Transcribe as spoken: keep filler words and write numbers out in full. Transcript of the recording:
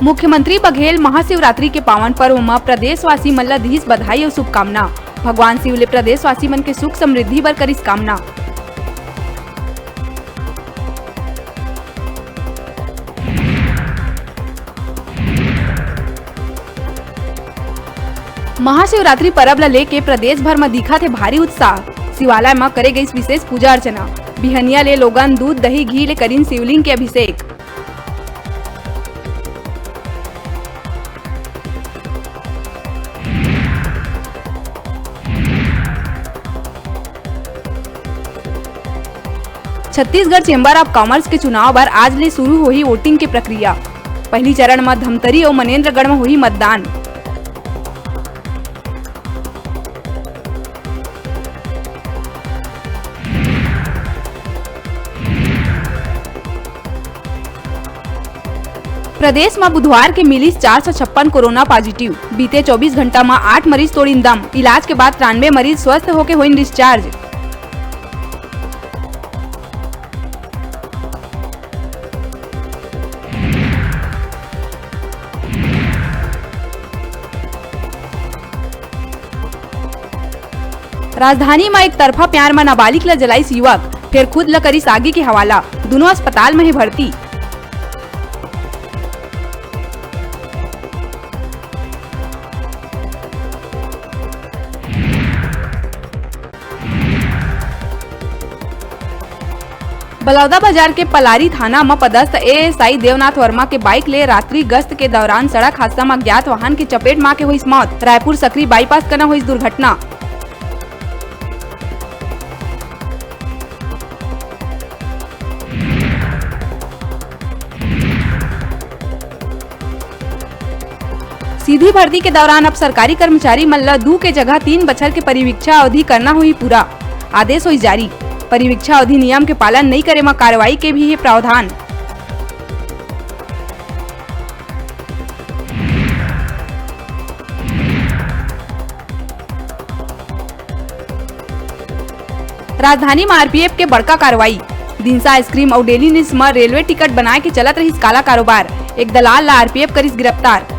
मुख्यमंत्री बघेल महाशिवरात्रि के पावन पर्व म प्रदेशवासी मन ल दिहिस बधाई अउ शुभकामना। भगवान शिव ले प्रदेशवासी मन के सुख समृद्धि बर करिस कामना। महाशिवरात्रि परब ल लेके प्रदेश भर म दिखत हे भारी उत्साह। शिवालय म करे गइस विशेष पूजा अर्चना। बिहनिया ले लोगन दूध, दही, घी ले करिन शिवलिंग के अभिषेक। छत्तीसगढ़ चेंबर ऑफ कॉमर्स के चुनाव बर आज ले शुरू होही वोटिंग के प्रक्रिया। पहिली चरण म धमतरी अउ मनेंद्रगढ़ म होही मतदान। प्रदेश म बुधवार के मिलिस चार सौ छप्पन कोरोना पॉजिटिव। बीते चौबीस घंटा म आठ मरीज तोड़िन दम। इलाज के बाद तिरानबे मरीज स्वस्थ होके होइन डिस्चार्ज। राजधानी म एक तरफा प्यार म नाबालिग ल जलाइस युवक, फेर खुद ल करिस आगी के हवाला। दुनों अस्पताल म हे भर्ती। बलौदाबाजार के पलारी थाना म पदस्थ एएसआई देवनाथ वर्मा के बाइक ले रात्रि गश्त के दौरान सड़क हादसा म अज्ञात वाहन के चपेट म आके होइस मौत। रायपुर सकरी बाईपास कना होइस दुर्घटना। सीधी भर्ती के दौरान अब सरकारी कर्मचारी मन ल दू के जगह तीन बछर के परिवीक्षा अवधि करना होही पूरा। आदेश होइस जारी। परिवीक्षा अवधि नियम के पालन नइ करे म कार्रवाई के भी हे प्रावधान। राजधानी म आरपीएफ के बड़का कार्रवाई। दिनसा आइसक्रीम अउ डेली नीड्स म रेलवे टिकट बनाए के चलत रहिस काला कारोबार। एक दलाल ला आरपीएफ करिस गिरफ्तार।